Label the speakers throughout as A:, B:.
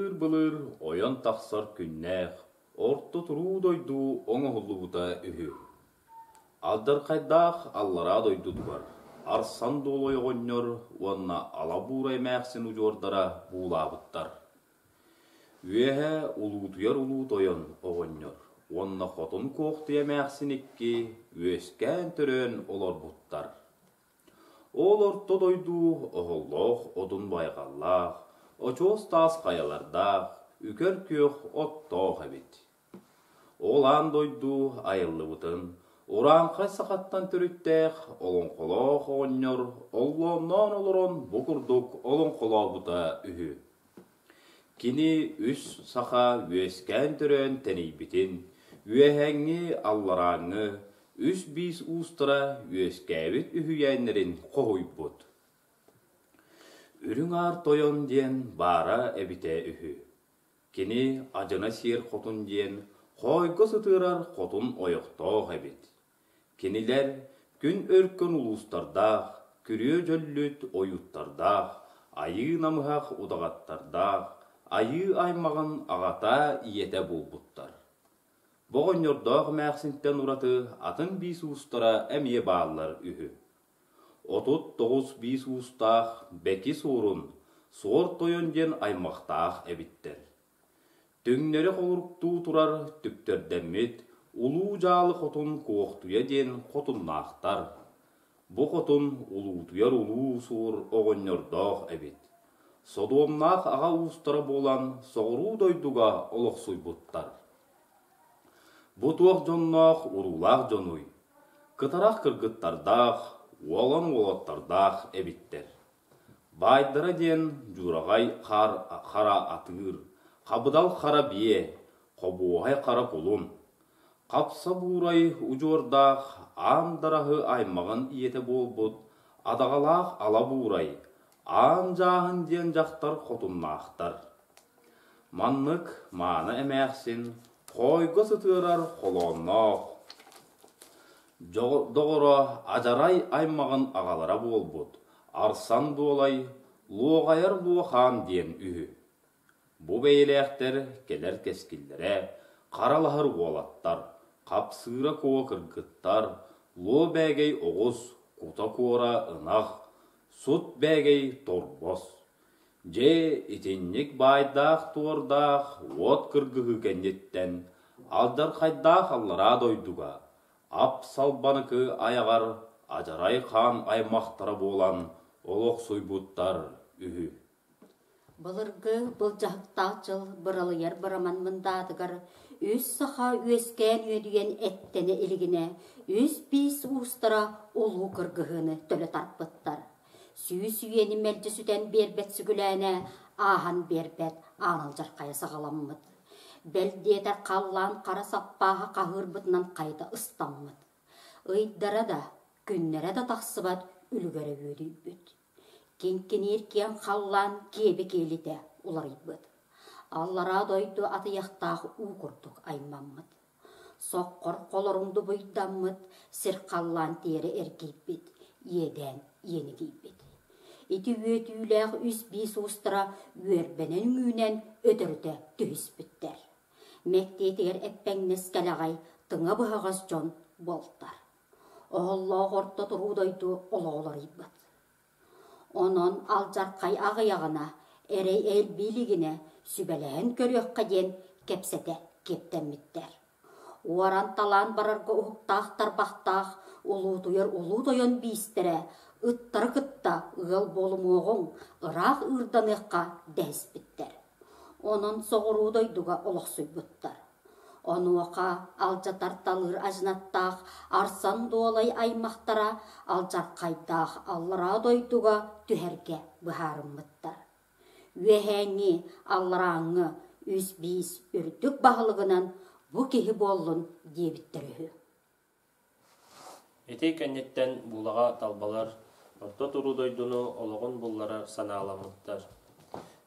A: Былыыр-былыр ойон тахсар күннээх Орто туруу дойду оҥоһуллубута үһү. Алдьархайдаах аллараа дойдутугар Арсан Дуолай оҕонньор уонна Ала Буурай эмээхсин удьуордара буулаабыттар. Үөһэ улуутуйар улуу тойон оҕонньор уонна Хотун Куохтуйа эмээхсин икки үөскээн-төрөөн олорбуттар. Ол орто дойду оһоллоох одун байҕаллаах, очуос таас хайалардаах, үкэр күөх оттоох эбит. Ол аан дойду айыллыбытын урааҥхай сахаттан төрүттээх олоҥхолоох оҕонньор оллоонноон олорон бу курдук олоҥхолообута үһү. Кини үс саха үөскээн-төрөөн тэнийбитин, үөһээҥҥи, алларааҥҥы үс биис уустара үөскээбит үһүйээннэрин хоһуйбут. Үрүҥ Аар Тойон диэн баара эбитэ үһү. Кини Адьына Сиэр Хотун диэн хоойго сытыарар хотун ойохтоох эбит. Кинилэр күн өркөн улуустардаах, күрүө дьөллүт ойууттардаах, айыы намыһах удаҕаттардаах, айыы аймаҕын аҕата, ийэтэ буолбуттар. Бу оҕонньордоох эмээхсинтэн ураты атын биис уустара эмиэ бааллар үһү. 39 биис уустаах Бэки Суорун, Суор Тойон диэн аймахтаах эбиттэр. Түҥнэри холоруктуу турар түптэрдэммит Улуу Дьаалы Хотун Куохтуйа диэн хотуннаахтар. Бу хотун улуутуйар улуу суор оҕонньордоох эбит. Содуомнаах аҕа уустара буолан соҕуруу дойдуга олохсуйбуттар. Бу туох дьонноох уруулаах дьонуй? Кытарах кыргыттардаах, уолан уолаттардаах эбиттэр. Баайдара диэн Дьураҕай хаар хара атыыр, Хабыдал хара биэ, Хобуоһай хара кулун. Хапса Буурай удьуордаах Аан Дараһы аймаҕын ийэтэ буолбут Адаҕалаах Ала Буурай, Аан Дьааһын диэн дьахтар хотуннаахтар. Маннык мааны эмээхсин хоойго сытыарар холоонноох, Доҕоро адьарай аймаҕын аҕалара буолбут Арсан Дуолай Луоҕайар Луохаан диэн үһү. Бу бэйэлээхтэр кэлэр кэскиллэрэ харалаһар уолаттар, хапсыыра куо кыргыттар, луо бээгэй оҕус, кута куора ынах, сут бээгэй торбос. Дьэ, итинник баайдаах-туордаах уот кыргыһыы кэнниттэн алдьархайдаах аллараа дойдуга ап-салбаныкы айаҕар адьарай хаан аймахтара буолан олохсуйбуттар үһү.
B: Былыргы былдьаһыктаах дьыл быралыйар быраман мындаатыгар үс саха үөскээн үөдүйэн эттэнэ илигинэ үс биис уустара улуу кыргыһыыны төлө тарпыттар. Сүүс үйэни мэлдьи сүтэн биэрбэт сүгүлээнэ ааһан биэрбэт аан алдьархайа саҕаламмыт. Бэл диэтэр халлаан хара саппааһа хаһыырбытынан хайыта ыстаммыт. Ыйдара да, күннэрэ да тахсыбат үлүгэрэ үөдүйбүт. Киҥкиниир киэҥ халлаан киэбэ киэлитэ уларыйбыт. Аллараа дойду атыйахтаах уу курдук аймаммыт. Соххор холоруҥ дубуйдаммыт, сир халлаан тиэрэ эргийбит, иэдээн иэнигийбит. Ити үөтүүлээх үс биис уустара үөрбэнэн үҥүүнэн өтөрүтэ түһүспүттэр. Мэктиэтигэр эппэҥнэс кэлэҕэй, тыҥа быһаҕас дьон буолтар. Оһоллоох орто туруу дойду олоҕо уларыйбыт. Онон алдьархай аҕыйаҕына, эрэй элбии илигинэ сүбэлэһэн көрүөххэ диэн кэпсэтэ киэптэммиттэр. Уоран-талаан барарга уһуктаах тарбахтаах улуутуйар улуу тойон биистэрэ ыттары кытта ыал буолумуоҕуҥ, ыраах ыырданыахха дэһиспиттэр. Онон соҕуруу дойдуга олохсуйбуттар. Онуоха алдьатар-талыыр адьынаттаах Арсан Дуолай аймахтара алдьархайдаах аллараа дойдуга түһэргэ быһаарыммыттар. Үөһээҥҥи, алларааҥҥы үс биис үрдүк баһылыгынан бу киһи буоллун диэбиттэр үһү.
C: Ити кэнниттэн Буулаҕа талбалар Орто туруу дойдуну олоҕун булларар санааламмыттар.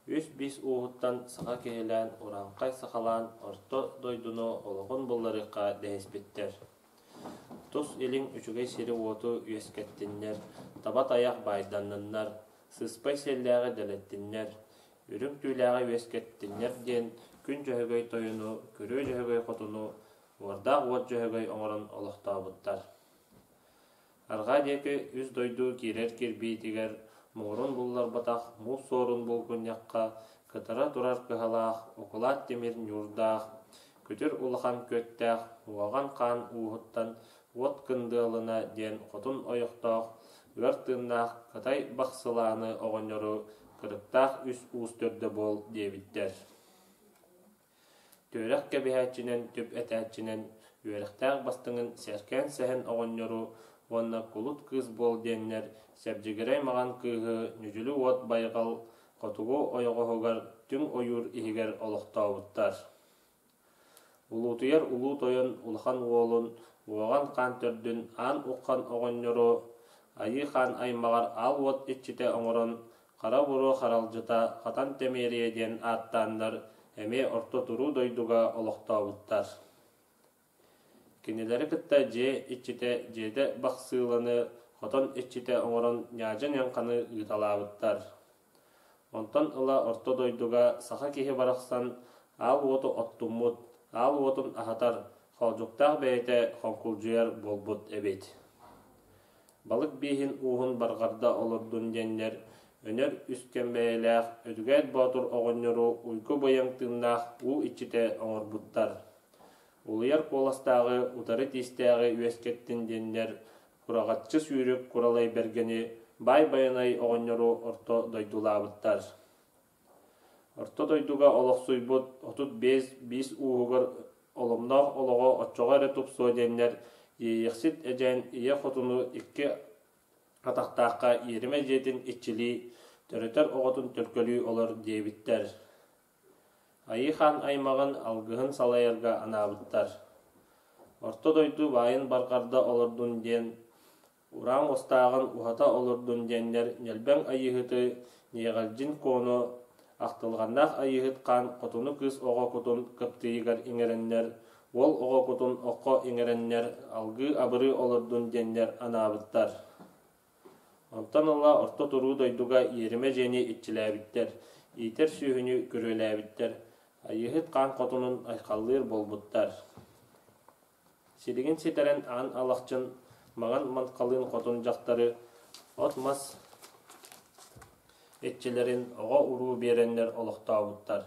C: Үс биис ууһуттан саха киһилээн урааҥхай сахалаан Орто дойдуну олоҕун булларыахха дэһиспиттэр. Тус илиҥ үчүгэй сири-уоту үөскэттиннэр, таба тайах баайданныннар, сыспай сиэллээҕи дэлэттиннэр. Үрүҥ түүлээҕи үөскэттиннэр диэн Күн Дьөһөгөй тойону, Күрүө Дьөһөгөй хотуну, Уордаах Уот Дьөһөгөй оҥорон олохтообуттар. Арҕаа диэки үс дойду киирэр кирбиитигэр муҥурун булларбатах муус суорун булгунньахха кытара турар кыһалаах, укулаат тимир ньуурдаах, күтүр улахан күөттээх уоҕан хаан ууһуттан Уот Кындыалына диэн хотун ойохтоох, ыар тыыннаах Кытай Бахсылааны оҕонньору кырыктаах үс уус төрдө буол диэбиттэр. Түөрэх кэбиһээччинэн, түп этээччинэн, үөрэхтээх бастыҥын Сэркээн Сэһэн оҕонньору уонна кулут кыыс буол диэннэр Сэбдьигирэй маҕан кыыһы Ньүдьүлү уот байҕал хотугу ойоҕоһугар түҥ ойуур иһигэр олохтообуттар. Улуутуйар улуу тойон улахан уолун Уоҕан хаан төрдүн Аан Уххан оҕонньору Айыы хаан аймаҕар аал уот иччитэ оҥорон Хара буруо харалдьыта Хатан Тэмиэрийэ диэн ааттааннар эмиэ Орто туруу дойдуга олохтообуттар. Кинилэри кытта дьиэ иччитэ Дьиэдэ Бахсыыланы хотон иччитэ оҥорон Ньаадьа Ньаҥханы ыыталаабыттар. Онтон ыла Орто дойдуга саха киһи барахсан аал уоту оттуммут, аал уотун аһатар, хоолдьуктаах бэйэтэ хоҥкулдьуйар буолбут эбит. Балык бииһин ууһун барҕарда олордун диэннэр Өнөр үс кэм бэйэлээх Өдүгээт Боотур оҕонньору уйгу быйаҥ тыыннаах уу иччитэ оҥорбуттар. Улуйар куоластааҕы утары тиистээҕи үөскэттин диэннэр Кураҕаччы сүүрүк Куралай Бэргэни Баай Байанай оҕонньору орто дойдулаабыттар. Орто дойдуга олохсуйбут 35 биис ууһугар оломноох олоҕо оччоҕо эрэ тупсуо диэннэр Иэйэхсит Эдьээн ийэ хотуну икки атахтаахха иэримэ дьиэтин иччилии, төрөтөр оҕотун төлкөлүү олор диэбиттэр. Айыы хаан аймаҕын алгыһын салайарга анаабыттар. Орто дойду баайын барҕарда олордун диэн Ураан уостааҕын уһата олордун диэннэр Ньэлбэҥ Айыыһыты, Ниэҕэлдьин Куону, Ахтылҕаннаах Айыыһыт хаан хотуну кыыс оҕо кутун кыптыйыгар иҥэрэннэр, уол оҕо кутун окко иҥэрэннэр алгыы-абырыы олордун диэннэр анаабыттар. Онтон ыла Орто туруу дойдуга иэримэ дьиэни иччилээбиттэр, иитэр сүөһүнү күрүөлээбиттэр, Айыыһыт хаан хотунун айхаллыыр буолбуттар. Силигин ситэрэн аан алахчын маҥан манхалыын хотун дьахтары от-мас иччилэрин оҕо-уруу биэрэннэр олохтообуттар.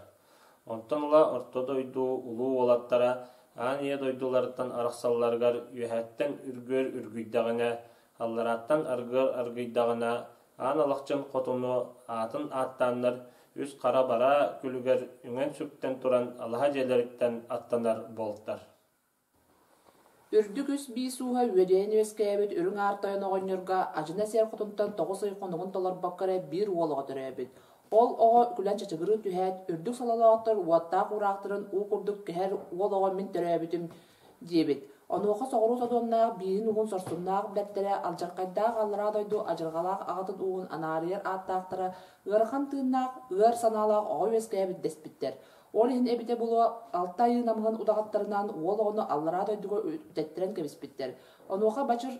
C: Онтон ыла Орто дойду улуу уолаттара аан ийэ дойдуларыттан арахсалларыгар үөһэттэн үргүөр үргүйдэҕинэ, алларааттан аргыар аргыйдаҕына Аан Алахчын хотуну аатын ааттааннар үс хара бараа күлүгэр үҥэн-сүктэн туран алаһа дьиэлэриттэн аттанар буолтар.
D: Үрдүк үс биис ууһа үөдэйэн үөскээбит Үрүҥ Аар Тойон оҕонньорго Адьына сиэр хотунтан 9 ый хонугун толорбокко эрэ биир уол оҕо төрөөбүт. Ол оҕо күлэн чачыгырыы түһээт, үрдүк сололоохтор уоттаах уураахтарын уу курдук кэһэр уол оҕо мин төрөөбүтүм диэбит. Онуоха соҕуруу содуомнаах биирин угун сорсуннаах бэртэрэ, алдьархайдаах аллараа дойду адьырҕалаах аҕатын ууһун анаарыйар ааттаахтара ыарахан тыыннаах, ыар санаалаах оҕо үөскээбит дэспиттэр. Ол иһин эбитэ буолуо, алта айыы намыһын удаҕаттарынан уол оҕону аллараа дойдуга үтэттэрэн кэбиспиттэр. Онуоха бачыр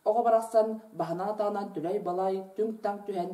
D: оҕо барахсан баһынан-атаҕынан түлэй-балай, түҥ-таҥ түһэн,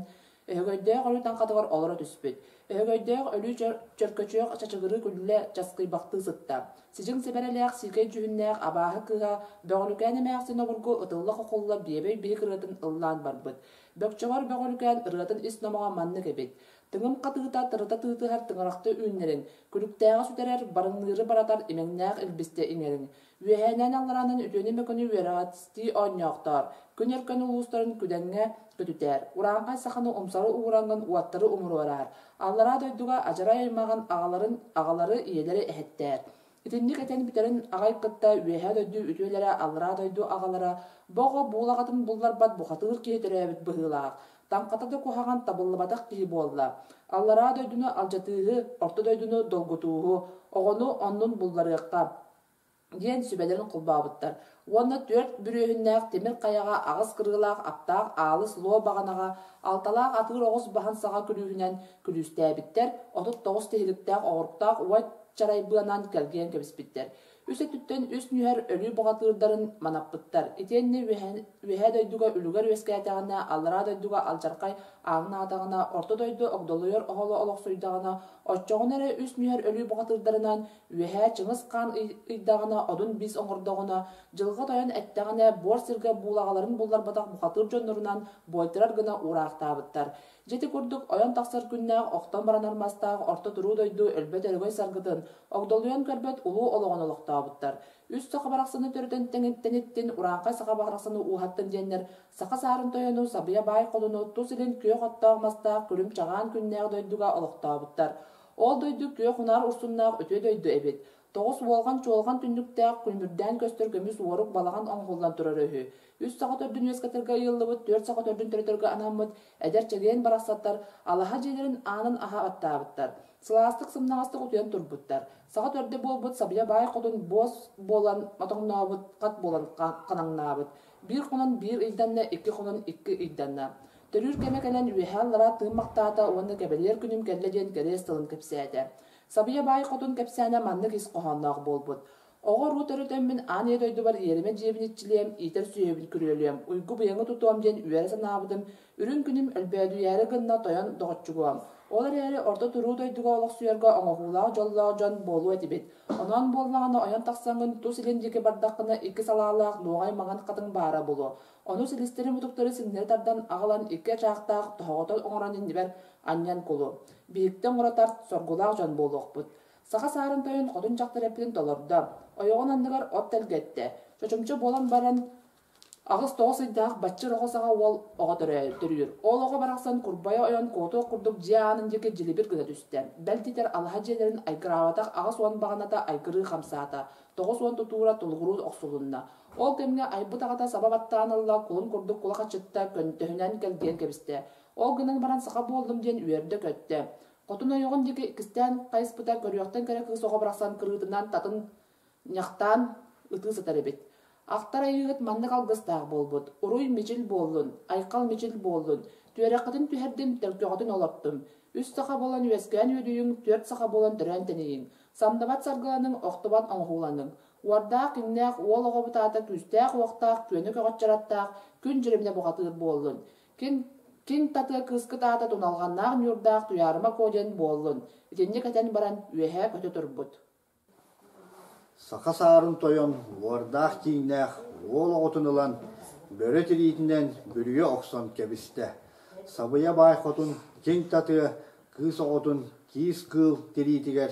D: Өһөгөйдөөх өлүү таҥхатыгар олоро түспүт. Өһөгөйдөөх өлүү чөркөчүөх чачыгырыы күллэ часкыйбахтыы сытта. Сидьиҥ сэбэрэлээх сиикэй дьүһүннээх абааһы кыыһа Бөҕөлүкээн эмээхсин обургу ытылла-хохулла биэбэй биһик ырыатын ыллаан барбыт. Бөкчөҕөр Бөҕөлүкээн ырыатын ис номоҕо маннык эбит. Тыҥым хатыыта тырыта тыытыһар тыҥырахты үүннэрин, күлүктээҕи сүтэрэр, барыҥныыры баратар имэҥнээх илбистэ иҥэрин. Үөһээнэн-аллараанан үтүөнү-мөкүнү үөрэҕэстии оонньоохтоор, күн өркөн улуустарын күдэҥҥэ көтүтээр, урааҥхай саханы умсары уураҥҥын уоттары умуруораар, аллараа дойдуга адьарай аймаҕын аҕаларын аҕалары ийэлэри эһэттээр. Итинник этэн бүтэрин аҕай кытта үөһээ дойду үтүөлэрэ аллараа дойду аҕалара бу оҕо буулаҕатын булларбат бухатыыр киһи төрөөбүт быһыылаах, таҥхата да куһаҕан табыллыбатах киһи буолла. Аллараа дойдуну алдьатыыһы, орто дойдуну долгутууһу, оҕону оннун булларыахха диэн сүбэлэрин холбообуттар. Уонна түөрт бүрүөһүннээх тимир хайаҕа аҕыс кырыылаах аптаах аалыс луо баҕанаҕа алталаах атыыр оҕус баһын саҕа күлүүһүнэн күлүүстээбиттэр, 39 тиһиликтээх оҕуруктаах уот чарайбыанан кэлгийэн кэбиспиттэр. Үс өттүттэн үс нүһэр өлүү бухатыырдарын манаппыттар. Итиэннэ үөһээ дойдуга үлүгэр үөскээтэҕинэ, аллараа дойдуга алдьархай ааҥнаатаҕына, орто дойду огдолуйар оһоло олохсуйдаҕына, оччоҕуна эрэ үс нүһэр өлүү бухатыырдарынан үөһээ Чыҥыс Хаан ыйдаҕына, одун биис оҥордоҕуна, дьылҕа тойон эттэҕинэ, буор сиргэ буулаҕаларын булларбатах бухатыыр дьоннорунан буойтарар гына уураахтаабыттар. Дьэ ити курдук ойон тахсар күннээх, охтон баранар мастаах орто туруу дойду өлбөт өрөгөй саргытын, огдолуйан көрбөт улуу олоҕун олохтообуттар. Үс саха барахсаны төрөтөн тэҥиттэн урааҥхай саха барахсаны ууһаттын диэннэр саха саарын тойону Сабыйа баай хотуну тус илин күөх оттоох мастаах күлүм чаҕаан күннээх дойдуга олохтообуттар. Ол дойду күөх унаар урсуннаах үтүө дойду эбит. Тоҕус уолҕан-чуолҕан түннүктээх, күлүмүрдээн көстөр көмүс уорук балаҕан оҥоһуллан турара үһү. Үс саха төрдүн үөскэтэргэ ыйыллыбыт, түөрт саха төрдүн төрөтөргө анаммыт эдэр чэгиэн барахсаттар алаһа дьиэлэрин аанын аһа аттаабыттар. Сылаастык сымнаҕастык утуйан турбуттар. Саха төрдө буолбут Сабыйа баай хотун буос буолан мотоҥнообут, хат буолан ханаҥнаабыт. Биир хонон биир ыйданна, икки хонон икки ыйданна. Төрүүр кэмэ кэлэн үөһээ-аллараа тыыммахтаата уонна кэбэлиэр күнүм кэллэ диэн кэриэс тылын кэпсээтэ. Сабыйа баай хотун кэпсээнэ маннык ис хоһоонноох буолбут. Оҕо-уруу төрөтөммүн аан ийэ дойдубар иэримэ дьиэбин иччилиэм, иитэр сүөһүбүн күрүөлүөм, уйгу-быйаҥы тутуом диэн үөрэ санаабытым, үрүҥ күнүм өлбөөдүйээри гынна тойон доҕоччугуом. Ол эрээри орто туруу дойдуга олохсуйарга оҥоһуулаах дьоллоох дьон буолуо этибит. Онон буоллаҕына ойон тахсаҥҥын тус илин диэки бардаххына икки салаалаах нуоҕай маҥан хатыҥ баара буолуо. Ону силистэри-мутуктары сиҥнэри тардан аҕалан икки ачаахтаах тоһоҕото оҥорон иннибэр анньан кулу. Биһиктэ оҥоро тарт, соргулаах дьон буолуохпут. Саха саарын тойон хотун дьахтар эппитин толордо. Ойоҕун анныгар от тэлгэттэ. Чочумча буолан баран аҕыс-тоҕус ыйдаах баччыр оҕо саҕа уол оҕо төрүүр. Ол оҕо барахсан курбайа ойон куотуох курдук дьиэ аанын диэки дьилибир гына түстэ. Бэл диэтэр алаһа дьиэлэрин айгыраабатах 80 баҕаната айгырыы хамсаата, 90 тутуура тулугуруу охсулунна. Ол кэмҥэ айбыт аҕата саба баттаан ылла, кулун курдук кулахаччытта көнтөһүнэн кэлгийэн кэбистэ. Ол гынан баран саха буоллум диэн үөрдэ-көттө. Хотун ойоҕун диэки иккистээн хайыспыта көрүөхтэн кэрэ кыыс оҕо барахсан кырыытынан татын ньахтаан ытыы сытар эбит. Ахтар айыыһыт маннык алгыстаах буолбут: Уруй мичил буоллун, айхал мичил буоллун, түөрэххитин түһэрдим, төлкөҕүтүн олортум. Үс саха буолан үөскээн үөдүйүҥ, түөрт саха буолан төрөөн тэнийиҥ. Самныбат саргыланыҥ, охтубат оҥоһууланыҥ. Уордаах киҥнээх уол оҕобут аата күүстээх-уохтаах, күөнү көҕөччөр аттаах, күн дьиримнэ бухатыыр буоллун. Киҥ, киҥ татыа кыыскыт аата туналҕаннаах ньуурдаах Туйаарыма Куо диэн буоллун. Итинник этэн баран, үөһээ көтө турбут.
E: Саха саарын тойон уордаах кииннээх уол оҕотун ылан, бөрө тириитинэн бүрүйэ охсон кэбистэ. Сабыйа баай хотун киҥ татыа кыыс оҕотун киис кыыл тириитигэр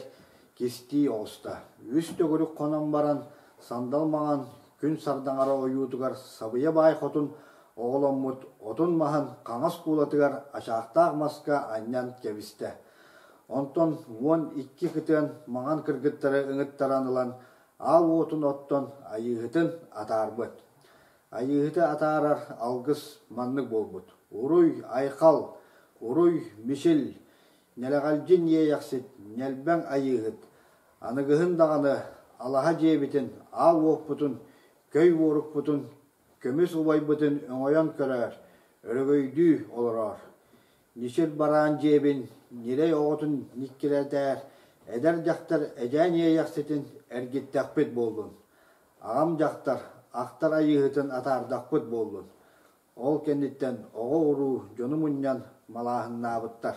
E: кистии оҕуста. Үс төгүрүк хонон баран, сандал маҥан күн сардаҥара ойуутугар Сабыйа баай хотун оҕоломмут отун-маһын хаҥас куулатыгар ачаахтаах маска анньан кэбистэ. Онтон 12 кытыан маҥан кыргыттары ыҥыттаран ылан, аал уотун оттон Айыыһытын атаарбыт. Айыыһыты атаарар алгыс маннык буолбут: Уруй, айхал, уруй, мичил, Нэлэҕэлдьин иэйэхсит, ньэлбэҥ айыыһыт, аныгыһын даҕаны алаһа дьиэбитин, аал уоппутун, көй уорукпутун, көмүс убайбытын өҥөйөн көрөөр, өрөгөйдүү олороор. Ньичир бараан дьиэбин, ньирэй оҕотун ньиккирэтээр, эдэр дьахтар эдьээн иэйэхситин эргиттэхпит буоллун. Аҕам дьахтар, ахтар айыыһытын атаардахпыт буоллун. Ол кэнниттэн оҕо-уруу дьону мунньан малааһыннаабыттар.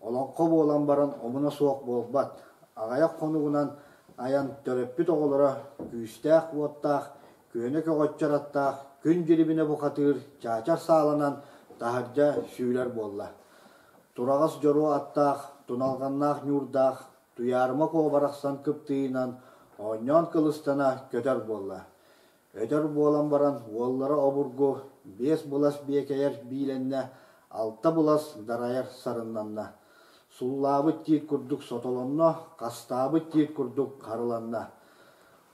E: Олоҥхо буолан баран омуна суох буолбат, аҕыйах хонугунан айан төрөппүт оҕолоро күүстээх-уоттаах, күөнэ көҕөччөр аттаах күн дьирибинэ бухатыыр чаачар сааланан таһырдьа сүүрэр буолла. Тураҕас дьоруо аттаах, туналҕаннаах ньуурдаах, Туйаарыма Куо барахсан кыптыыйынан оонньоон кылыстана көтөр буолла. Өтөр буолан баран уоллара обургу биэс былас биэкэйэр биилэннэ, алта былас дарайар сарыннанна. Суллаабыт тиит курдук сотолонно, хастаабыт тиит курдук харыланна.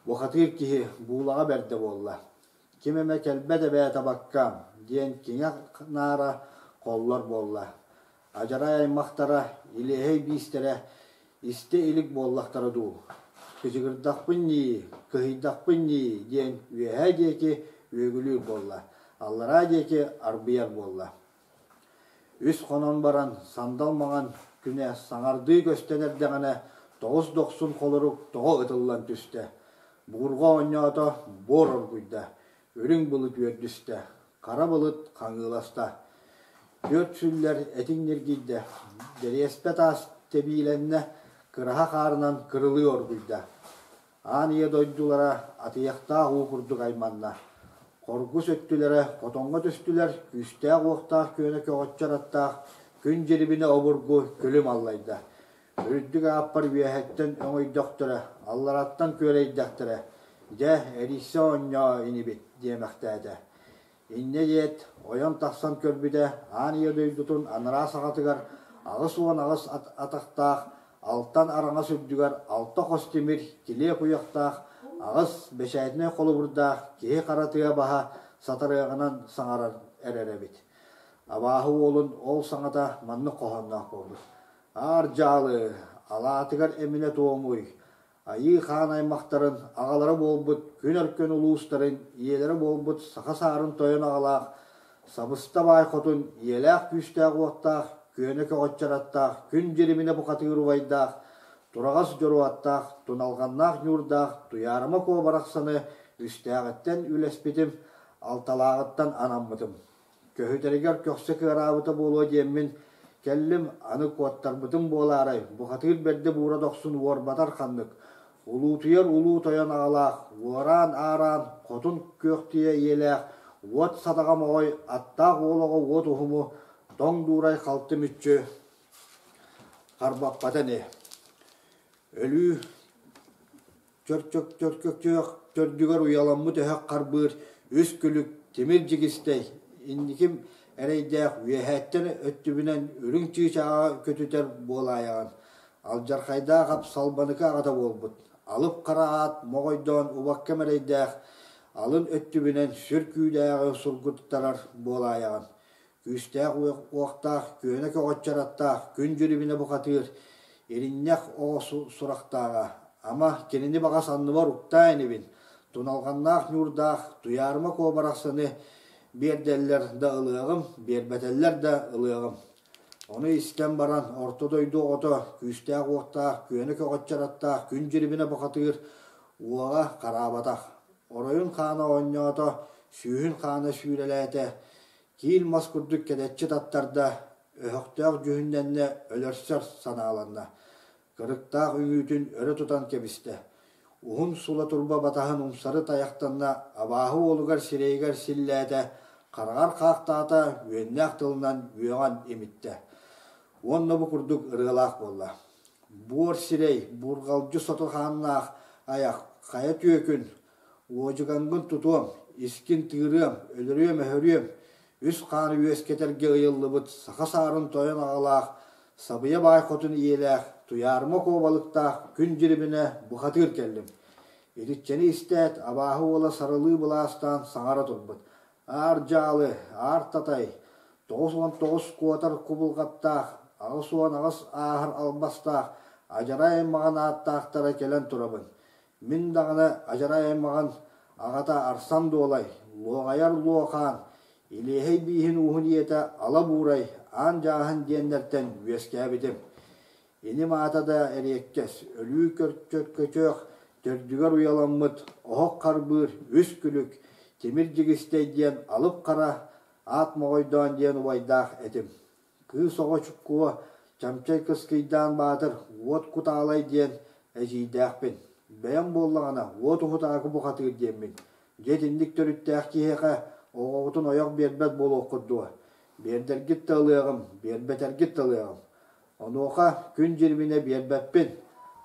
E: Бухатыыр киһи буулаҕа бэрдэ буолла. Ким эмэ кэлбэт эбээ табаккам диэн киҥэ-наара холлор буолла. Адьарай аймахтара, илиэһэй биистэрэ истэ илик буоллахтара дуу. Кыдьыгырдахпын ньии, кыһыйдахпын ньии диэн үөһээ диэки үөгүлүүр буолла, аллараа диэки арбыйар буолла. Үс хонон баран сандал маҥан күнэ саҥардыы көстөн эрдэҕинэ тоҕус дохсун холорук тоҕо ытыллан түстэ. Буурҕа оонньоото, буор оргуйда, үрүҥ былыт үөрдүстэ, хара былыт хаҥыыласта. Түөрт сүллэр этиҥ ньиргийдэ, дэриэспэ таас тэбиилэннэ, кыраһа хаарынан кырылыы оргуйда. Аан ийэ дойдулара атыйахтаах уу курдук айманна. Хоргус өттүлэрэ хотоҥҥо түстүлэр, күүстээх-уохтаах күөнэ көҕөччөр аттаах күн дьирибинэ обургу күлүм аллайда. Үрдүк ааппар үөһэттэн өҥөйдөхтөрө, аллараттан күөрэйдэхтэрэ, дьэ, эрийсэ оонньоо инибит диэмэхтээтэ. Инньэ диэт, ойон тахсан көрбүтэ, аан ийэ дойдутун анараа саҕатыгар 88 атахтаах, алтан араҥас үрдүгэр алта хос тимир килиэ куйахтаах, аҕыс бэчээтинэй холобурдаах киһи хара тыа баһа сатарыаҕынан саҥаран эрэр эбит. Абааһы уолун ол саҥата маннык хоһоонноох буолбут. Аар дьаалы, алаатыгар эминэ туомуй, Айыы хаан аймахтарын аҕалара буолбут күн өркөн улуустарын ийэлэрэ буолбут саха саарын тойон аҕалаах Сабыста баай хотун ийэлээх күүстээх уоттаах күөнэ көҕөччөр аттаах күн дьириминэ бухатыыр убайдаах тураҕас дьоруоаттаах туналҕаннаах ньуурдаах Туйаарыма Куо барахсаны үстээҕиттэн үлэспитим, алталааҕыттан анаммытым. Көһүтэригэр көхсө кыараабыта буолуо диэммин кэллим, аны куоттарбытым буолаарай, бухатыыр бэрдэ буура дохсун уорбатар ханнык, улуутуйар улуу тойон аҕалаах, уораан-аараан хотун күөхтүйэ ийэлээх, уот садаҕа моҕой, аттаах уол оҕо уот уһуму, тоҥ дуурай халты мүччү харбаппата ини. Өлүү Чөркөчөөх төрдүгэр уйаламмыт өһөх харбыыр үс күлүк тимир дьигистэй инниким эрэйдээх үөһээттэн өттүбүнэн үрүҥ чыычааҕа көтүтэр буолаайаҕын алдьархайдаах ап салбаныка аҕата буолбут алып хара аат моҕойдоон убакка мэрэйдээх алын өттүбүнэн сүр күүдээҕи сургуттарар буолаайаҕын Күүстээх уохтаах, күөнэ көҕөччөр аттаах, күн дьүрүбүнэ бухатыыр, иринньэх оҕо сурахтааҕа. Ама, кинини баҕас анныбар уктаа инибин, туналҕаннаах ньуурдаах Туйаарыма Куо барахсаны биэрдэллэр да ылыаҕым, биэрбэтэллэр да ылыаҕым. Ону истэн баран, орто дойду оҕото, күүстээх уохтаах, күөнэ көҕөччөр аттаах, күн дьүрүбүнэ бухатыыр уоҕа хараабатах. Оройун хаана оонньоото, сүүһүн хаана сүүрэлээтэ, Киил мас курдук кэдэччи таттарда, өһөхтөөх дьүһүннэннэ, өлөрсөр санааланна. Кырыктаах үҥүүтүн өрө тутан кэбистэ. Уһун сула турба батаһын умсары тайахтанна, абааһы уолугар сирэйигэр силлээтэ, хараҕар хаахтаата, үөннээх тылынан үөҕэн имиттэ. Уонна бу курдук ырыалаах буолла. Буор сирэй, бурҕалдьы сото хааннаах айах, хайа түөкүн, Уодьугаҥҥын тутуом, искин тыырыам, өлөрүөм-өһөрүөм, үс хааны үөскэтэргэ ыйыллыбыт саха саарын тойон аҕалаах, сабыйа баай хотун ийэлээх, Туйаарыма куобалыктаах күн дьирибинэ бухатыыр кэллим. Итиччэни истээт, абааһы уола сарылыы былаастаан саҥара турбут. Аар дьаалы, аар татай, 99 куотар кубулҕаттаах, 88 ааһар албастаах, адьарай аймаҕын ааттаахтара кэлэн турабын. Мин даҕаны адьарай аймаҕын аҕата Арсан Дуолай, Луоҕайар Луохаан, Илиэһэй бииһин ууһун ийэтэ Ала Буурай, Аан Дьааһын диэннэртэн үөскээбитим. Иним аата да эриэккэс, өлүү көрчөкөчөөх, төрдүгэр уйаламмыт, оһох харбыыр, үс күлүк, тимир дьигистэй диэн алып хара аат моҕойдоон диэн убайдаах этим. Кыыс оҕо Чуккуо, Чамчай Кыскыйдаан Баатыр, Уот Кутаалай диэн эдьиийдээхпин. Бэйэм буоллаҕына, Уот Уһутаакы бухатыыр диэммин. Дьэ итинник төрүттээх киһиэхэ оҕоҕутун ойох биэрбэт буолуоххут дуо? Биэрдэргит да ылыаҕым, биэрбэтэргит да ылыаҕым. Онуоха күн дьирибинэ биэрбэппин,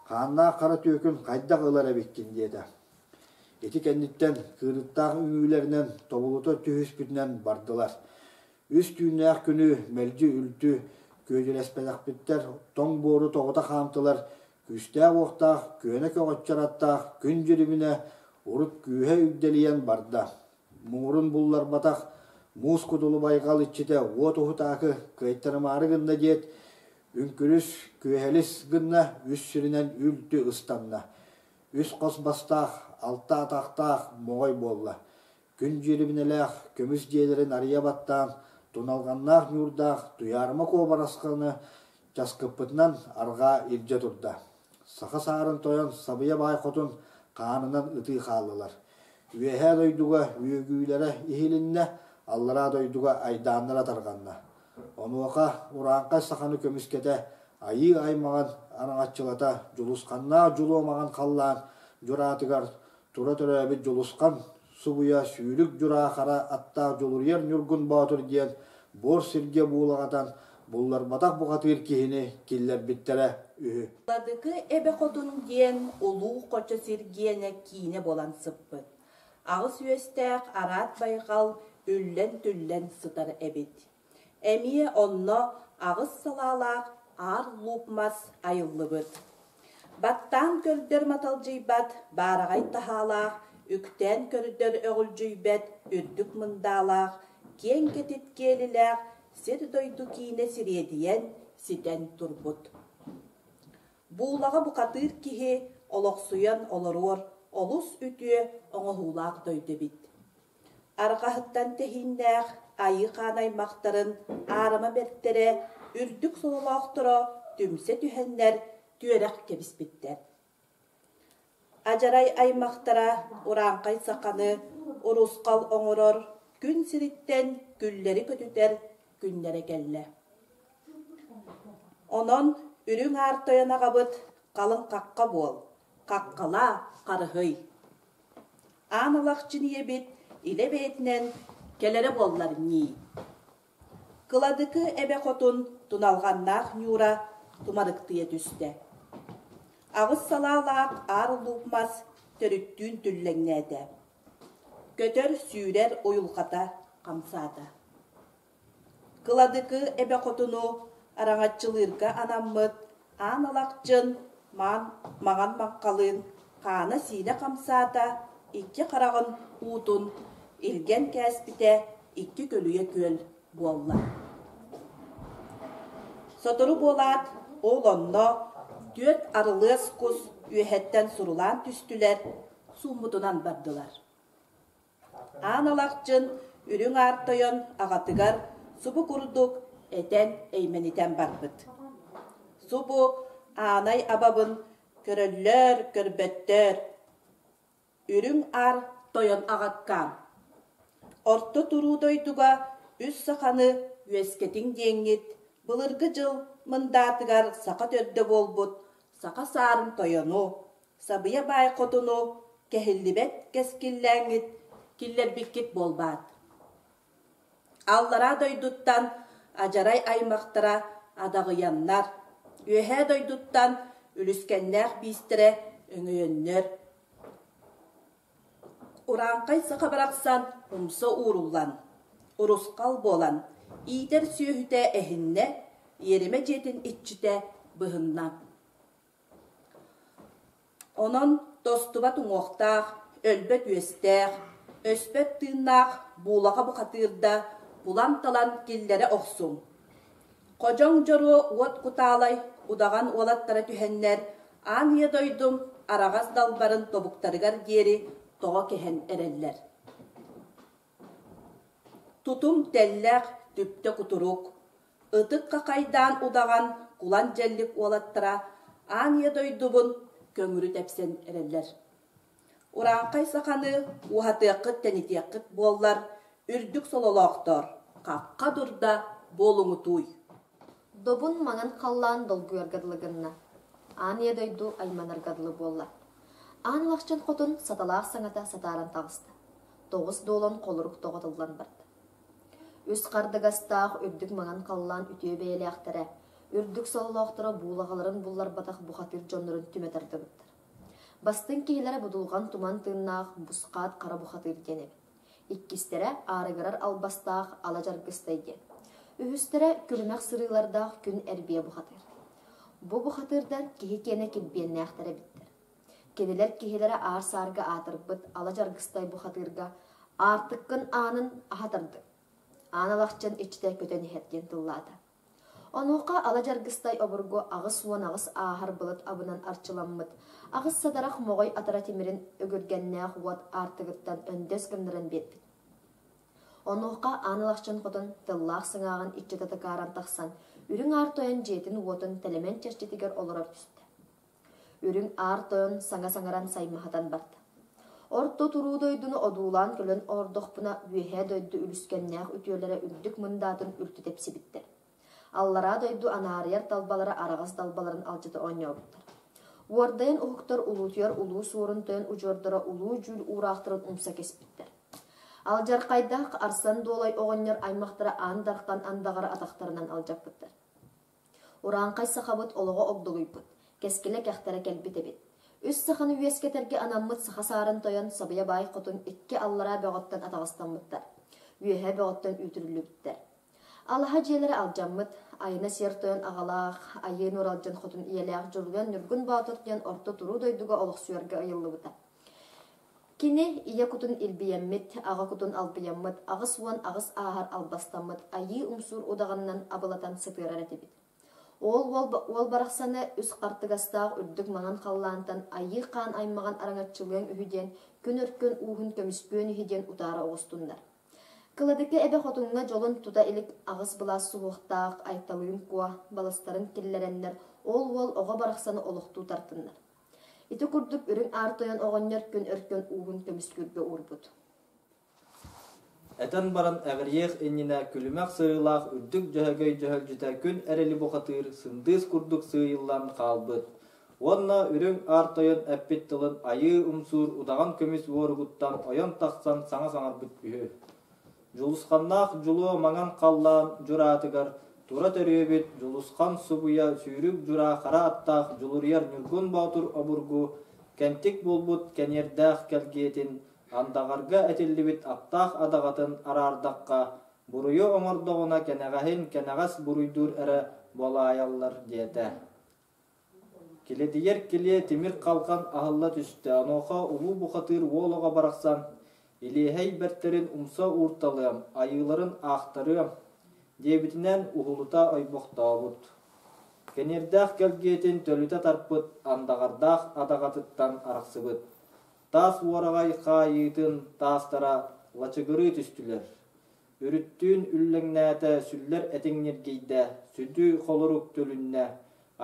E: хааннаах хара түөкүн хайдах ылар эбиккин диэтэ. Ити кэнниттэн кыырыттаах үҥүүлэринэн тобулута түһүспүтүнэн бардылар. Үс түүннээх күнү мэлдьи үлтү күөдьүлэспэтэхпиттэр тоҥ буору тоҕута хаамтылар, күүстээх-уохтаах, күөнэ көҕөччөр аттаах күн дьүрүмүнэ урут күүһэ үгдэлийэн барда. Муҥурун булларбатах муус кудулу байҕал иччитэ уот уһутаакы кыайтарымаары гынна диэт, үҥкүрүс, күөһэлис гынна, үс сиринэн үлтү ыстанна. Үс хос бастаах, алта атахтаах моҕой буолла. Күн дьиэрибинэлээх көмүс дьиэлэрин арыйа баттаан, туналҕаннаах ньуурдаах Туйаарыма куобарасханы часкыппытынан арҕаа илдьэ турда. Саха саарын тойон Сабыйа Баай Хотун хаанынан ытыы хааллылар. Үөһээ дойдуга үөгүүлэрэ иһилиннэ, аллараа дойдуга айдааннара тарҕанна. Онуоха урааҥхай саханы көмүскэтэ, айыы аймаҕын араҥаччылата Дьулусханнаах Дьулуо маҥан халлаан дьураатыгар тура төрөөбүт Дьулусхан субуйа сүүрүк дьураа хара аттаах Дьулуруйар Ньургун Боотур диэн буор сиргэ буулаҕатан булларбатах бухатыыр киһини киллэрбиттэрэ үһү.
F: Ладыкы Эбэ Хотун диэн улуу хочо сиргиэнэ киинэ буолан сыппыт. Аҕыс үөстээх араат байҕал үллэн-түллэн сытар эбит. Эмиэ онно аҕыс салаалаах аар лууп мас айыллыбыт. Баттаан көрдөр маталдьыйбат баараҕай таһаалаах, үктээн көрдөр өҕүлдьүйбэт үрдүк мындаалаах, киэҥ кэтит киэлилээх сир-дойду киинэ сириэдийэн, ситэн турбут. Буулаҕа бухатыыр киһи олохсуйан олоруор олус үтүө оҥоһуулаах дойду эбит. Арҕаһыттан тэһииннээх айыы хаан аймахтарын аарыма бэртэрэ, үрдүк сололоохторо түмсэ түһэннэр түөрэх кэбиспиттэр. Адьарай аймахтара урааҥхай саханы урусхал оҥорор, күн сириттэн күллэри көтүтэр күннэрэ кэллэ. Онон үрүҥ аар тойон аҕабыт халыҥ хахха буол, хаххалаа, харыһый. Аан Алахчын ийэбит илэ бэйэтинэн кэлэрэ буоллар ньии. Кыладыкы эбэ хотун туналҕаннаах ньуура тумарыктыйа түстэ. Аҕыс салаалаах аар луук мас төрүттүүн түллэҥнээтэ. Көтөр-сүүрэр уйулҕата хамсаата. Кыладыкы эбэ хотуну араҥаччылыырга анаммыт Аан Алахчын маан маҥан маҥхалыын хаана-сиинэ хамсаата, икки хараҕын уутун илгэн кээспитэ икки көлүйэ күөл буолла. Сотору буолаат, ол онно түөрт арылыас кус үөһэттэн сурулаан түстүлэр, сууммутунан бардылар. Аан Алахчын Үрүҥ Аар Тойон аҕатыгар субу курдук этэн эймэнитэн барбыт. Субу Аанай абабын көрөллөр, көрбөттөр. Үрүҥ Аар Тойон аҕаккаам. Орто туруу дойдуга үс саханы үөскэтиҥ диэҥҥит былыргы дьыл мындаатыгар саха төрдө буолбут саха саарын тойону, Сабыйа баай хотуну кэһиллибэт кэскиллээҥҥит киллэрбиккит буолбаат. Аллараа дойдуттан адьарай аймахтара адаҕыйаннар, үөһээ дойдуттан үлүскэннээх биистэрэ өҥөйөннөр, Урааҥхай саха барахсан умса ууруллан, урусхал буолан, иитэр сүөһүтэ эһиннэ, иэримэ дьиэтин иччитэ быһынна. Онон тостубат уҥуохтаах, өлбөт үөстээх, өспөт тыыннаах буулаҕа бухатыырда булан-талан киллэрэ охсуҥ. Ходьоҥ дьоруо уот кутаалай удаҕан уолаттара түһэннэр, аан ийэ дойдум араҕас далбарын тобуктарыгар диэри тоҕо кэһэн эрэллэр. Тутум тэллэх, түптэ кутурук, ытык хахайдаан удаҕан кулан дьэллик уолаттара аан ийэ дойдубун көҥүрү тэпсэн эрэллэр. Урааҥхай саханы уһатыаххыт-тэнитиэххит буоллар, үрдүк сололоохтор, хахха дурда буолуҥутууй.
G: Добун маҥан халлаан долгуйарга дылы гынна, аан ийэ дойду айманарга дылы буолла. Аан Алахчын хотун саталаах саҥата сатааран таҕыста. Тоҕус дуолан холорук тоҕотуллан барда. Үс хардыгастаах үрдүк маҥан халлаан үтүө бэйэлээхтэрэ, үрдүк сололоохторо буулаҕаларын булларбатах бухатыыр дьоннорун түмэ тардыбыттар. Бастыҥ киһилэрэ будулҕан туман тыыннаах Бусхаат Хара бухатыыр диэн эбит. Иккистэрэ аарыгырар албастаах Ала Дьаргыстай диэн. Үһүстэрэ күлүмэх сырыылардаах Күн Эрбиэ бухатыыр. Бу бухатыырдар киһи киэнэ килбиэннээхтэр эбиттэр. Кинилэр киһилэрэ аар-саарга аатырбыт Ала Дьаргыстай бухатыырга «Аартыккын аанын аһа тардыҥ, Аан Алахчын иччитэ көтөн иһэр» диэн тыллаата. Онуоха Ала Дьаргыстай обургу 88 ааһар былыт абынан арчыламмыт, аҕыс садарах моҕой атара тимирин өгүргэннээх уот аартыгыттан өндөс гыннаран биэрбит. Онуоха Аан Алахчын хотун тыллаах сыҥааҕын иччитэ тыкааран тахсан, Үрүҥ Аар Тойон дьиэтин-уотун тэлэмэн чэрчитигэр олорор түстэ. Үрүҥ Аар Тойон саҥа саҥаран саймаһытан барда. Орто туруу дойдуну одуулаан кэлэн олордохпуна, үөһээ дойду үлүскэннээх үтүөлэрэ үрдүк мындаатын үлтү тэпсибиттэр. Аллараа дойду анаарыйар талбалара араҕас далбаларын алдьата оонньообуттар. Уордайан уһуктар улуутуйар улуу суорун тойон удьуордара улуу дьүүл уураахтарын умса кэспиттэр. Алдьархайдаах Арсан Дуолай оҕонньор аймахтара Аан Дархан андаҕары атахтарынан алдьаппыттар. Урааҥхай сахабыт олоҕо огдолуйбут, кэскилэ кэхтэрэ кэлбит эбит. Үс саханы үөскэтэргэ анаммыт саха саарын тойон Сабыйа Баай Хотун икки аллараа бөҕөттөн атаҕастаммыттар, үөһээ бөҕөттөн үүтүрүллүбүттэр. Алаһа дьиэлэрэ алдьаммыт, айына сиэр тойон аҕалаах, Айыы Нууралдьын хотун ийэлээх Дьулуйан Ньургун Боотур диэн орто туруу дойдуга олохсуйарга ыйыллыбыта. Кини ийэ кутун илбийэммит, аҕа кутун албыйаммыт, 88 ааһар албастаммыт айыы умсуур удаҕанынан абылатан сытыарар этибит. Ол уол, уол барахсаны үс хартыгастаах үрдүк маҥан халлаантан айыы хаан аймаҕын араҥаччылыаҥ үһү диэн күн өркөн ууһун көмүскүөн үһү диэн утаара оҕустуннар. Кыладыкы эбэ хотуҥҥа дьолун тута илик аҕыс былаас суһуохтаах Айталыын Куо балыстарын киллэрэннэр ол уол оҕо барахсаны олохтуу тартыннар. Ити курдук Үрүҥ Аар Тойон оҕонньор күн өркөн ууһун көмүскүүргэ уурбут.
H: Этэн баран эҕирийиэх иннинэ күлүмэх сырыылаах үрдүк дьөһөгөй дьөһөлдьүтэ күн эрэли бухатыыр сындыыс курдук сыыйыллан хаалбыт уонна Үрүҥ Аар Тойон эппит тылын айыы умсуур удаҕан көмүс уоругуттан ойон тахсан саҥа саҥарбыт үһү. Дьулусханнаах дьулуо маҥан халлаан дьураатыгар тура төрүөбүт Дьулусхан субуйа сүүрүк дьураа хара аттаах Дьулуруйар Ньургун Боотур обургу кэнтик буолбут кэниэрдээх кэлгиэтин андаҕарга этиллибит аптаах адаҕатын араардахха буруйу оҥордоҕуна кэнэҕэһин кэнэҕэс буруйдуур эрэ буолаайаллар диэтэ. Килэдийэр килиэ тимир халҕан аһылла түстэ, онуоха улуу бухатыыр уол оҕо барахсан «Илиэһэй бэртэрин умса уурталыам, айыыларын аахтарыам» диэбитинэн уһулута ойбохтообут. Кэниэрдээх кэлгиэтин төлүтэ тарпыт андаҕардаах адаҕатыттан арахсыбыт. Таас уораҕай хаайыытын таастара лачыгырыы түстүлэр. Үрүттүүн үллэҥнээтэ, сүллэр этиҥ ньиргийдэ, сүдү холорук төлүннэ,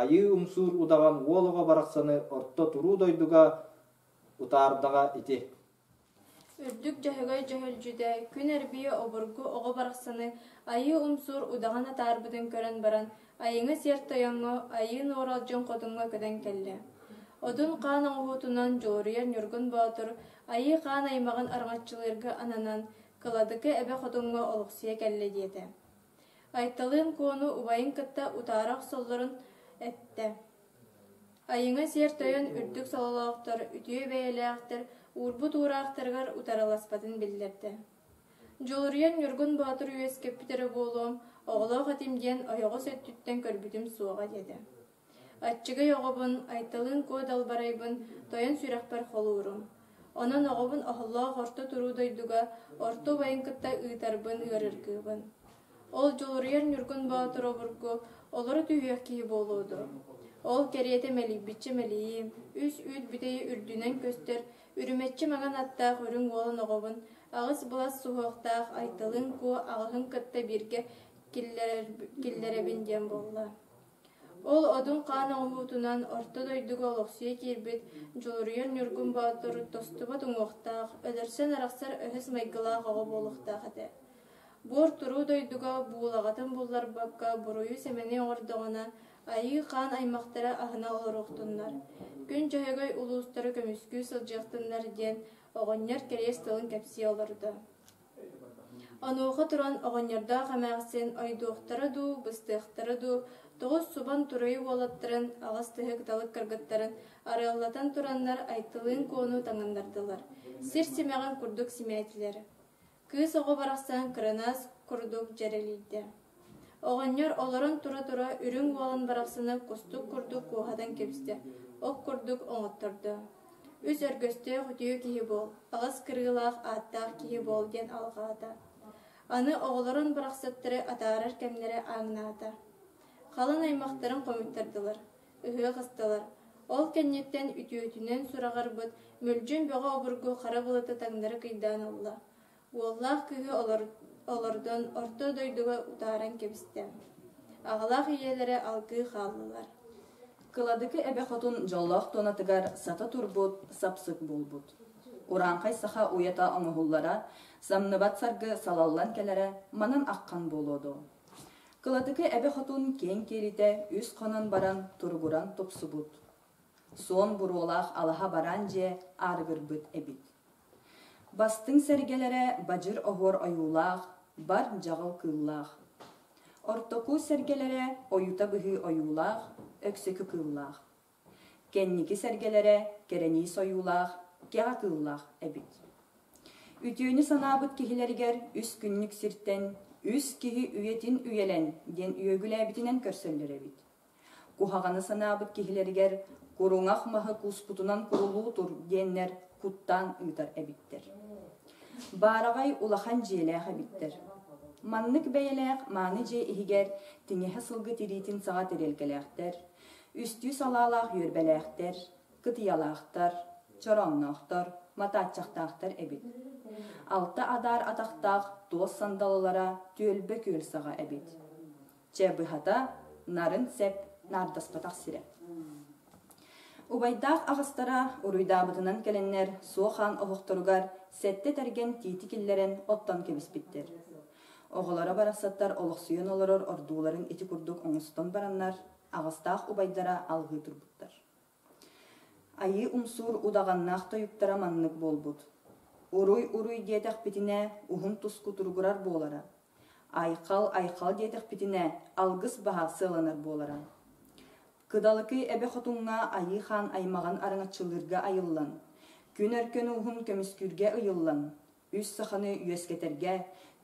H: айыы умсуур удаҕан уол оҕо барахсаны орто туруу дойдуга утаардаҕа ити.
I: Үрдүк дьөһөгөй дьөһүлдьүтэ, күн эрбийэ обургу оҕо барахсаны айыы умсуур удаҕан атаарбытын көрөн баран, айыҥа сиэр тойоҥҥо, айыы нуоралдьын хотуҥҥа көтөн кэллэ. Одун хаан оҥоһуутунан Дьулуруйар Ньургун Боотур айыы хаан аймаҕын араҥаччылыырга ананан, Кыладыкы эбэ хотуҥҥа олохсуйа кэллэ диэтэ. Айталыын Куону убайын кытта утаара охсоллорун эттэ. Айыҥа сиэр тойон үрдүк сололоохтор, үтүө бэйэлээхтэр уурбут уураахтарыгар утарыласпатын биллэрдэ. Дьулуруйан Ньургун Боотур үөскэппит эрэ буолуом, оҕолоох этим диэн ойоҕос өттүттэн көрбүтүм суоҕа диэтэ. Аччыгый оҕобун, Айталыын Куо далбарайбын тойон сүрэхпэр холуурум. Онон оҕобун оһоллоох орто туруу дойдуга орто убайын кытта ыытарбын ыарыргыыбын. Ол Дьулуруйар Ньургун Боотур обургу олоро түһүөх киһи буолуо дуо? Ол кэриэтэ мэлийбиччэ мэлийиим, үс үүт бүтэйи үрдүнэн көстөр, үрүмэччи маҥан аттаах үрүҥ уолан оҕобун, аҕыс былас суһуохтаах Айталыын Куо аҕыһын кытта бииргэ киллэрэбин диэн буолла. Ол Одун хаан оҥоһуутунан орто дойдуга олохсуйа киирбит Дьулуруйар Ньургун Боотур тостубат уҥуохтаах, өлөрсөн арахсар өһөс майгылаах оҕо буолуохтаах этэ. Буор туруу дойдуга буулаҕатын булларбакка буруйу-сэмэни оҥордоҕуна, айыы хаан аймахтара аһына олоруохтуннар, күн Дьөһөгөй улуустары көмүскүү сылдьыахтыннар диэн оҕонньор кэриэс тылын кэпсии олордо. Онуоха туран оҕонньордоох эмээхсин ойдуохтара дуу, быстыахтара дуу, тоҕус субан туруйу уолаттарын, аҕыс тыһы кыталык кыргыттарын арыаллатан тураннар Айтылыын Куону таҥыннардылар, сир симэҕин курдук симээтилэр. Кыыс оҕо барахсан кырынаас курдук дьэрэлийдэ. Оҕонньор олорон тура-тура үрүҥ уолан барахсаны кустук курдук куоһатан кэбистэ, ох курдук оҥоттордо. Үс өргөстөөх үтүө киһи буол, аҕыс кырыылаах ааттаах киһи буол диэн алҕаата. Аны оҕолорун барахсаттары атаарар кэмнэрэ ааҥнаата. Халыҥ аймахтарын хомуйтардылар, ыһыах ыстылар. Ол кэнниттэн үтүөтүнэн сураҕырбыт Мүлдьүн Бөҕө обургу хара былыты таҥнары кыйдаан ылла. Уоллаах кыыһы олордон орто дойдуга утааран кэбистэ. Аҕалаах ийэлэрэ алгыы хааллылар.
J: Кыладыкы эбэ хотун дьоллоох туонатыгар сата турбут, сапсык буолбут. Урааҥхай саха уйата оҥоһуллара, самныбат саргы салаллан кэлэрэ манан аххан буолуо дуо? Кыладыкы эбэ хотун киэҥ киэлитэ үс хонон баран туругуран тупсубут. Суон буруолаах алаһа бараан дьиэ аарыгырбыт эбит. Бастыҥ сэргэлэрэ бадьыр оһуор ойуулаах, бар дьаҕыл кыыллаах. Ортоку сэргэлэрэ ойута быһыы ойуулаах, өксөкү кыыллаах. Кэнники сэргэлэрэ кэрэниис ойуулаах, кэҕэ кыыллаах эбит. Үтүөнү санаабыт киһилэригэр үс күннүк сиртэн үс киһи үйэтин үйэлэн диэн үөгүлээбитинэн көрсөллөр эбит. Куһаҕаны санаабыт киһилэригэр куруҥах маһы кууспутунан курулуу тур диэннэр куттаан ыытар эбиттэр. Баараҕай улахан дьиэлээх эбиттэр. Маннык бэйэлээх мааны дьиэ иһигэр тиҥэһэ сылгы тириитин саҕа тэриэлкэлээхтэр, үстүү салаалаах үөрбэлээхтэр, кытыйалаахтар, чороонноохтор, матааччахтаахтар эбит. Алта адаар атахтаах туос сандалылара түөлбэ күөл саҕа эбит. Чэ, быһата, нарын сэп наардаспатах сирэ. Убайдаах аҕастара уруйдаабытынан кэлэннэр суох аан оһохторугар сэттэ тэргэн тиити киллэрэн оттон кэбиспиттэр. Оҕолоро барахсаттар олохсуйан олорор ордууларын ити курдук оҥостон бараннар, аҕастаах убайдара алҕыы турбуттар. Айыы умсуур удаҕаннаах тойуктара маннык буолбут: Уруй-уруй диэтэхпитинэ, уһун туску туругурар буолара. Айхал-айхал диэтэхпитинэ, алгыс баһа сыаланар буолара. Кыдалыкый эбэ хотуҥҥа Айыы хаан аймаҕын араҥаччылыырга айыллан, күн өркөн ууһун көмүскүүргэ ыйыллан, үс саханы үөскэтэргэ,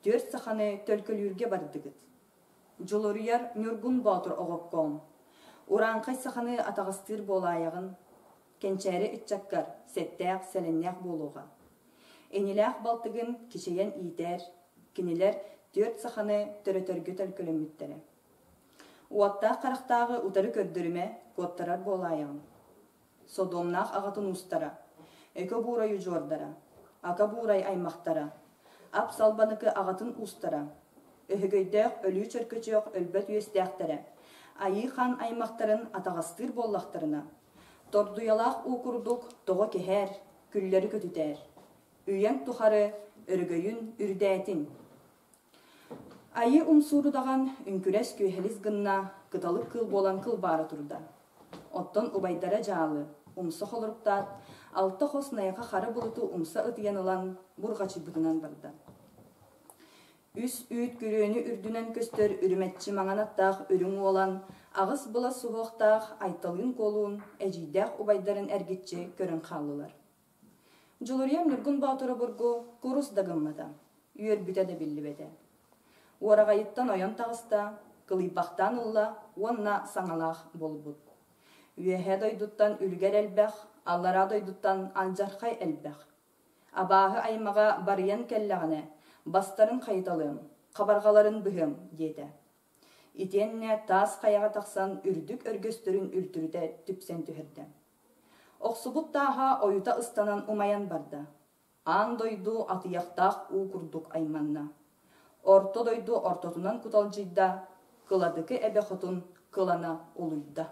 J: түөрт саханы төлкөлүүргэ бардыгыт. Дьулуруйар Ньургун Боотур оҕоккоом, урааҥхай саханы атаҕастыыр буолаайаҕын, кэнчээри ыччаккар сэттээх, сэлэннээх буолуоҕа. Инилээх балтыгын кичэйэн иитээр, кинилэр түөрт саханы төрөтөргө төлкөлөммүттэрэ. Уоттаах харахтааҕы утары көрдөрүмэ, куоттарар буолаайаҕын. Содуомнаах аҕатын уустара, Өкө Буурай удьуордара, Ака Буурай аймахтара, Ап Салбаныкы аҕатын уустара, Өһөгөйдөөх Өлүү Чөркөчүөх өлбөт үөстээхтэрэ, Айыы Хаан аймахтарын атаҕастыыр буоллахтарына, тордуйалаах уу курдук тоҕо кэһээр, күллэри көтүтээр, үйэҥ тухары өрөгөйүн үрдээтин. Айыы умсуурудаҕан үҥкүрэс күөһэлис гынна, кыталык кыыл буолан кылбаара турда. Оттон убайдара дьаалы, умса холоруктаат, алта хос найахы хара былыты умса ытыйан ылан бурҕачыйбытынан барда. Үс үүт күрүөнү үрдүнэн көстөр үрүмэччи маҥан аттаах үрүҥ уолан, аҕыс былас суһуохтаах Айталыын Куолуун эдьиийдээх убайдарын эргиччи көрөн хааллылар. Дьулуруйан Ньургун Боотур обургу курус да гыммата, үөрбүтэ да биллибэтэ. Уораҕайыттан ойон таҕыста, кылыйбахтаан ылла уонна саҥалаах буолбут. Үөһээ дойдуттан үлүгэр элбэх, аллараа дойдуттан алдьархай элбэх. Абааһы аймаҕа барыйан кэллэҕинэ, бастарын хайыталыам, хабарҕаларын быһыам диэтэ. Итиэннэ таас хайаҕа тахсан үрдүк өргөстөрүн үлтүрүтэ түпсэн түһэрдэ. Охсубут тааһа ойута ыстанан умайан барда. Аан дойду атыйахтаах уу курдук айманна. Орто дойду ортотунан куталдьыйда, Кыладыкы эбэ хотун кылана улуйда.